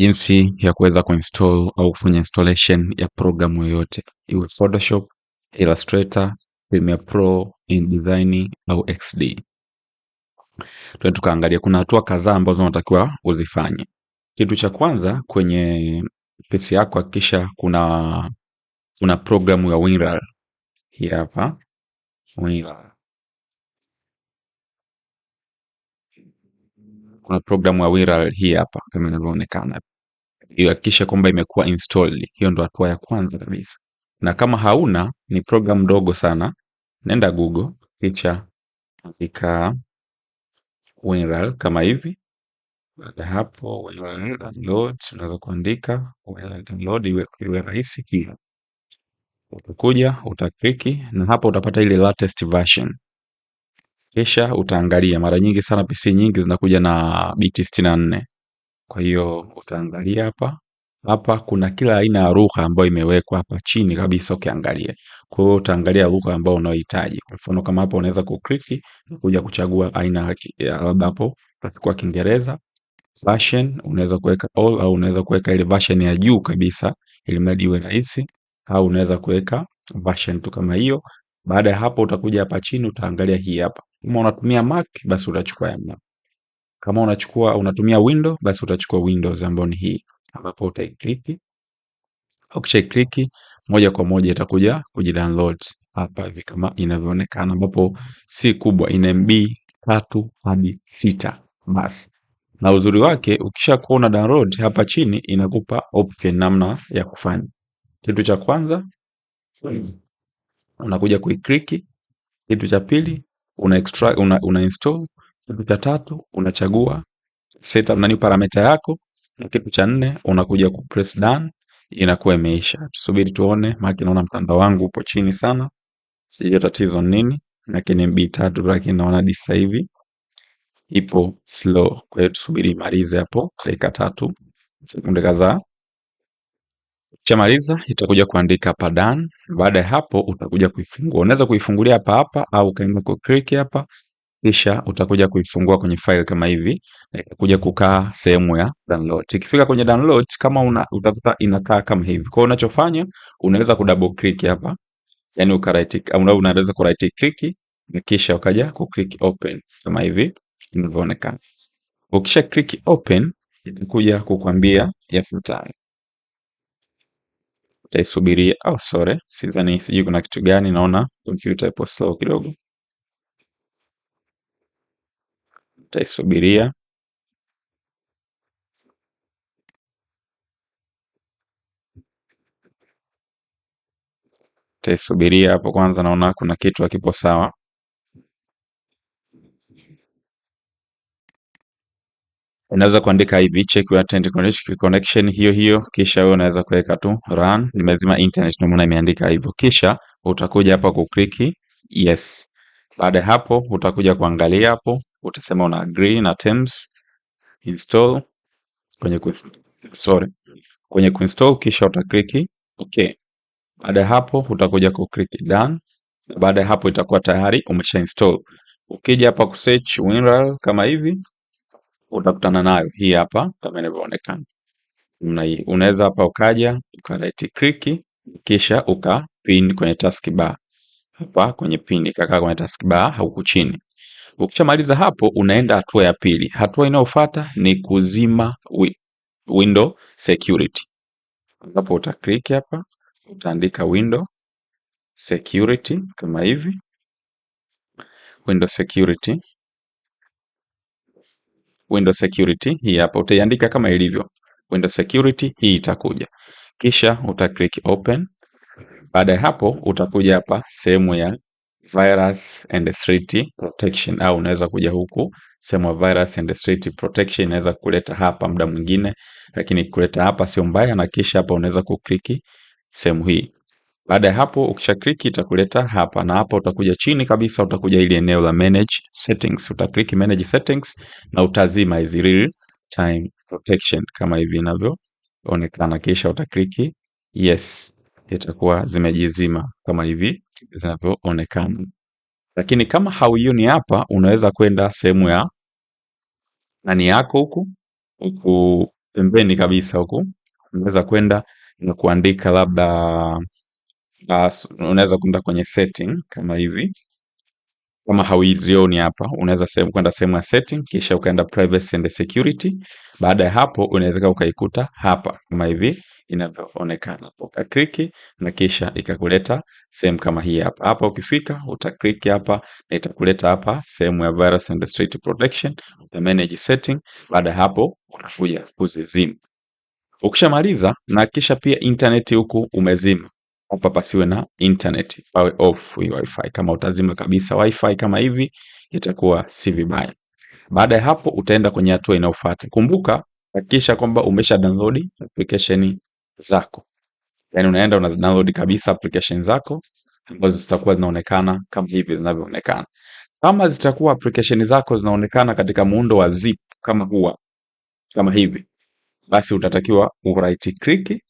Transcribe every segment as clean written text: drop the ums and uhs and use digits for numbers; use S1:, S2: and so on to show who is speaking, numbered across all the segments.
S1: Jinsi ya kuweza kuinstall au kufanya installation ya programu yoyote iwe Photoshop, Illustrator, Premiere Pro, InDesign au XD. Tuende tukaangalia, kuna hatua kadhaa ambazo unatakiwa uzifanye. Kitu cha kwanza, kwenye PC yako hakikisha kuna programu ya WinRAR. Hii hapa WinRAR. Kuna programu ya WinRAR hii hapa kama inavyoonekana. Hakikisha kwamba imekuwa installed. Hiyo ndo hatua ya kwanza kabisa. Na kama hauna, ni program ndogo sana. Nenda Google, kisha andika WinRAR kama hivi. Baada hapo WinRAR download, unaweza kuandika WinRAR download iwe rahisi. Hiyo utakuja utakliki na hapo utapata ile latest version. Kisha utaangalia, mara nyingi sana PC nyingi zinakuja na biti 64. Kwa hiyo utaangalia hapa, hapa kuna kila aina ya lugha ambayo imewekwa hapa chini kabisa ukiangalia. Kwa hiyo utaangalia lugha ambayo unayohitaji. Kwa mfano kama hapo unaweza kukliki na kuja kuchagua aina ya, labda hapo utachukua Kiingereza. Version unaweza kuweka all au unaweza kuweka ile version ya juu kabisa ili mradi iwe rahisi, au unaweza kuweka version tu kama hiyo. Baada ya hapo utakuja hapa chini utaangalia hii hapa. Kama unatumia Mac basi utachukua ya Mac. Kama unatumia Windows basi utachukua Windows ambayo ni hii, ambapo utaikliki. Ukishaikliki moja kwa moja itakuja kujidownload hapa hivi kama inavyoonekana, ambapo si kubwa, ina MB 3 hadi 6 basi. Na uzuri wake ukishakuwa una download hapa chini inakupa option namna ya kufanya. Kitu cha kwanza unakuja kuikliki, kitu cha pili una extract, una install, kitu cha tatu unachagua setup nani parameter yako, na kitu cha nne unakuja ku press done, inakuwa imeisha. Tusubiri tuone, maana naona mtandao wangu upo chini sana, sijui tatizo nini, lakini MB 3 lakini naona hadi sasa hivi ipo slow. Kwa hiyo tusubiri imalize hapo dakika 3 sekunde kadhaa. Ukishamaliza itakuja kuandika hapa done. Baada ya hapo utakuja kuifungua. Unaweza kuifungulia hapa hapa au ukaenda ku click hapa, kisha utakuja kuifungua kwenye file kama hivi na itakuja kukaa sehemu ya download. Ikifika kwenye download kama utakuta inakaa kama hivi. Kwa hiyo unachofanya unaweza ku double click hapa, yani uka right, au unaweza ku right click na kisha ukaja ku click open kama hivi inavyoonekana. Ukisha click open itakuja kukwambia yafuatayo. Utaisubiria. Oh, sorry, sidhani, sijui kuna kitu gani, naona kompyuta ipo slow kidogo. Utaisubiria. Utaisubiria hapo kwanza, naona kuna kitu hakipo sawa. Unaweza kuandika hivi check your internet connection hiyo hiyo, kisha wewe unaweza kuweka tu run. Nimezima internet ndio maana imeandika hivyo. Kisha utakuja hapa ku click yes. Baada ya hapo utakuja kuangalia hapo, utasema una agree na terms, install kwenye ku, sorry, kwenye kuinstall, kisha uta click okay. Baada ya hapo utakuja ku click done. Baada ya hapo itakuwa tayari umesha install. Ukija hapa ku search WinRAR kama hivi utakutana nayo hii hapa kama inavyoonekana. Namna hii. Unaweza hapa ukaja uka right click kisha uka pin kwenye taskbar. Hapa kwenye pin ikakaa kwenye taskbar huku chini. Ukishamaliza hapo unaenda hatua ya pili. Hatua inayofuata ni kuzima window security. Hapo uta click hapa, utaandika window security kama hivi. Window security. Window security hii hapa utaiandika kama ilivyo. Window security hii itakuja. Kisha uta click open. Baada ya hapo utakuja hapa sehemu ya virus and threat protection, au unaweza kuja huku sehemu ya virus and threat protection, inaweza kuleta hapa muda mwingine, lakini kuleta hapa sio mbaya, na kisha hapa unaweza kukliki sehemu hii. Baada ya hapo ukisha click itakuleta hapa, na hapa utakuja chini kabisa, utakuja ili eneo la manage settings, utaklik manage settings na utazima hizi real time protection kama hivi inavyoonekana, kisha utakliki yes, itakuwa zimejizima kama hivi zinavyoonekana. Lakini kama hauioni hapa, unaweza kwenda sehemu ya nani yako huku huku Pembeni kabisa huku unaweza kwenda na kuandika labda unaweza kwenda kwenye setting kama hivi. Kama hauizioni hapa, unaweza sehemu kwenda sehemu ya setting, kisha ukaenda privacy and security. Baada ya hapo, unaweza ukaikuta hapa kama hivi inavyoonekana. Ukaclick na kisha ikakuleta sehemu kama hii hapa. Hapa ukifika utaclick hapa na itakuleta hapa sehemu ya virus and threat protection, uta manage setting. Baada ya hapo utakuja kuzizima. Ukishamaliza na kisha pia internet huku umezima hapa, pasiwe na internet, pawe off hii wifi. Kama utazima kabisa wifi kama hivi itakuwa si vibaya. Baada ya hapo utaenda kwenye hatua inayofuata. Kumbuka, hakikisha kwamba umesha download application zako, yaani unaenda una download kabisa application zako ambazo zitakuwa zinaonekana kama hivi zinavyoonekana. Kama zitakuwa application zako zinaonekana katika muundo wa zip kama huwa kama hivi, basi utatakiwa u right click,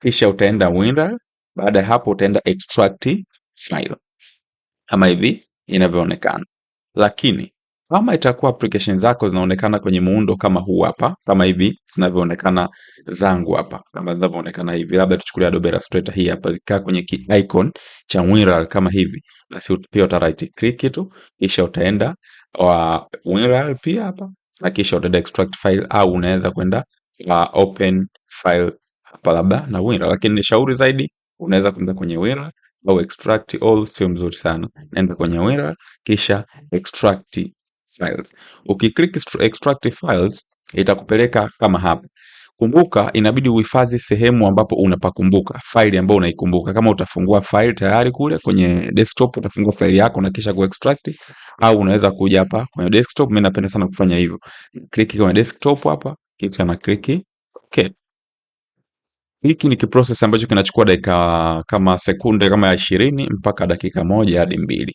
S1: kisha utaenda WinRAR. Baada ya hapo utaenda extract file kama hivi inavyoonekana. Lakini kama itakuwa application zako zinaonekana kwenye muundo kama huu hapa, kama hivi zinavyoonekana zangu hapa, kama zinavyoonekana hivi, labda tuchukulie Adobe Illustrator hii hapa, zikaa kwenye ki icon cha WinRAR kama hivi, basi pia uta right click tu, kisha utaenda wa WinRAR pia hapa, na kisha utaenda extract file, au unaweza kwenda open file hapa labda na WinRAR, lakini ni shauri zaidi unaweza kwenda kwenye WinRAR au extract all, sio mzuri sana. Nenda kwenye WinRAR kisha extract files. Ukiclick extract files itakupeleka kama hapa. Kumbuka inabidi uhifadhi sehemu ambapo unapakumbuka faili ambayo unaikumbuka. Kama utafungua file tayari kule kwenye desktop, utafungua faili yako na kisha kuextract, au unaweza kuja hapa kwenye desktop. Mimi napenda sana kufanya hivyo, click kwenye desktop hapa, kisha na click okay. Hiki ni kiprocess ambacho kinachukua dakika kama sekunde kama ya 20 mpaka dakika 1 hadi 2,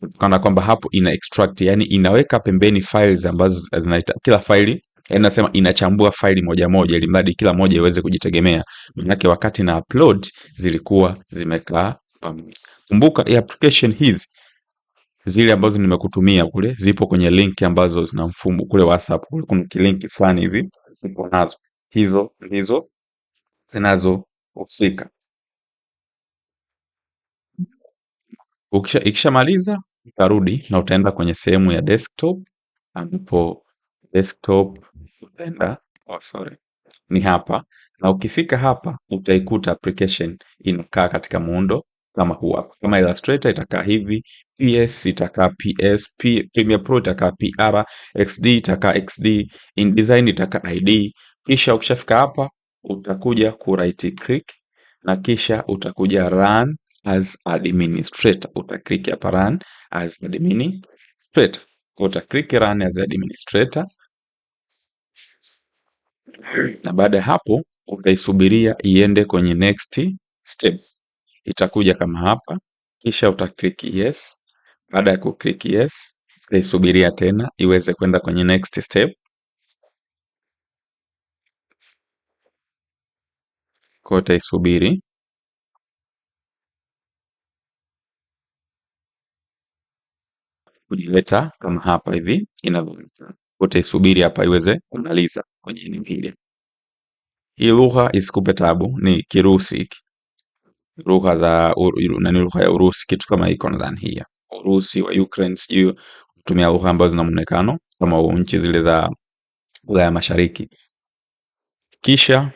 S1: kutokana kwamba hapo ina extract, yani inaweka pembeni files ambazo zinaita kila faili, yani nasema inachambua faili moja moja, ili mradi kila moja iweze kujitegemea. Manake wakati na upload zilikuwa zimekaa pamoja. Kumbuka hii application hizi zile ambazo nimekutumia kule zipo kwenye link ambazo zina mfumo kule WhatsApp, kule kuna kilink fulani hivi ipo nazo, hizo ndizo zinazohusika. Ikishamaliza utarudi na utaenda kwenye sehemu ya desktop, ambapo desktop utaenda, oh sorry, ni hapa, na ukifika hapa utaikuta application inakaa katika muundo kama huu hapa. Kama Illustrator itakaa hivi, PS itakaa PS, Premiere Pro itakaa PR, XD itakaa XD, InDesign itakaa ID. Kisha ukishafika hapa utakuja ku right click na kisha utakuja run as administrator. Utaclick hapa run as administrator. Kwa utaclick run as administrator, na baada ya hapo utaisubiria iende kwenye next step. Itakuja kama hapa, kisha utaclick yes. Baada ya kuclick yes, utaisubiria tena iweze kwenda kwenye next step. Kwa utaisubiri kujileta kama hapa hivi inavyoonekana. Utaisubiri hapa iweze kumaliza kwenye eneo hili. Hii lugha isikupe tabu, ni Kirusi hiki. Lugha za nani, lugha ya Urusi, kitu kama hiko nadhani hii. Urusi wa Ukraine, sijui kutumia lugha ambazo zina muonekano kama nchi zile za Ulaya Mashariki. Kisha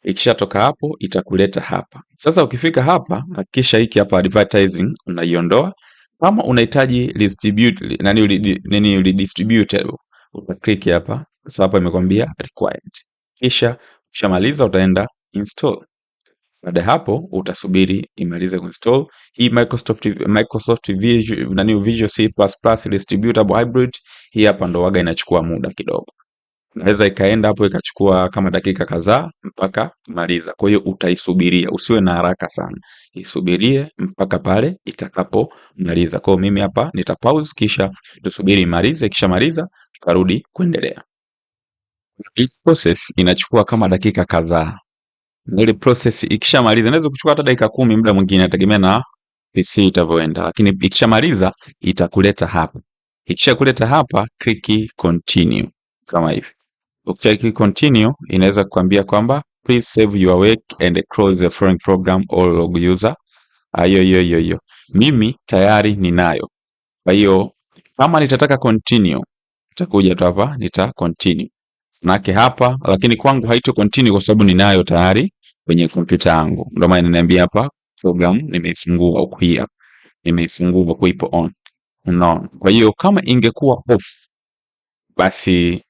S1: ikishatoka hapo itakuleta hapa. Sasa ukifika hapa, hakikisha hiki hapa advertising unaiondoa. Kama unahitaji distribute nani, nini redistributable, utaclick hapa. Sasa hapa imekwambia required. Kisha ukishamaliza utaenda install. Baada ya hapo utasubiri imalize kuinstall hii Microsoft Visual, nani, Visual C++ Distributable Hybrid. Hii hapa ndo waga inachukua muda kidogo, naweza ikaenda hapo ikachukua kama dakika kadhaa mpaka kumaliza. Kwa hiyo utaisubiria, usiwe na haraka sana, isubirie mpaka pale itakapomaliza. Kwa hiyo mimi hapa nita pause, kisha tusubiri imalize. Ikishamaliza tutarudi kuendelea. Hii process inachukua kama dakika kadhaa, na ile process ikishamaliza inaweza kuchukua hata dakika 10, muda mwingine inategemea na PC itavyoenda, lakini ikishamaliza itakuleta hapa. Ikishakuleta hapa, click continue kama hivi. Ukisha continue inaweza kukwambia kwamba please save your work and close the following program or log user. Hiyo hiyo hiyo hiyo mimi tayari ninayo. Kwa hiyo kama nitataka continue, nitakuja tu hapa nita continue manake hapa, lakini kwangu haito continue kwa sababu ninayo tayari kwenye kompyuta yangu. Ndio maana inaniambia hapa program nimeifungua huku, hii hapa nimeifungua kwa ipo on. Unaona? Kwa hiyo kama ingekuwa off, basi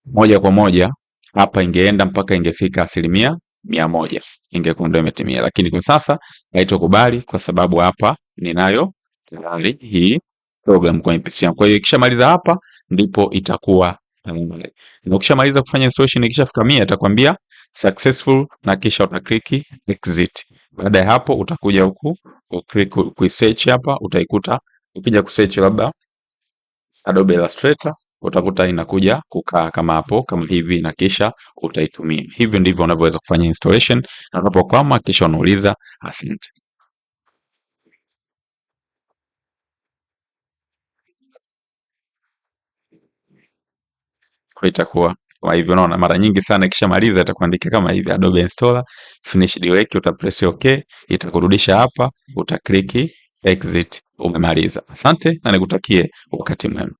S1: moja kwa moja hapa ingeenda mpaka ingefika 100%, ingekuwa ndio imetimia, lakini kwa sasa haitokubali kwa sababu hapa ninayo tayari hii program kwenye PC yangu. Kwa hiyo ikishamaliza hapa ndipo itakuwa tayari. Na ukishamaliza kufanya installation, ikishafika 100 itakwambia successful na kisha utaclick exit. Baada ya hapo utakuja huku uclick kuisearch hapa, utaikuta. Ukija kusearch labda Adobe Illustrator utakuta inakuja kukaa kama hapo kama hivi, na kisha utaitumia. Hivyo ndivyo unavyoweza kufanya installation, na unapokwama kisha unauliza. Asante. Kwa itakuwa kama hivyo. Unaona, mara nyingi sana ikishamaliza itakuandikia kama hivi Adobe Installer finished work, utapress okay, itakurudisha hapa, utaclick exit, umemaliza. Asante na nikutakie wakati mwema.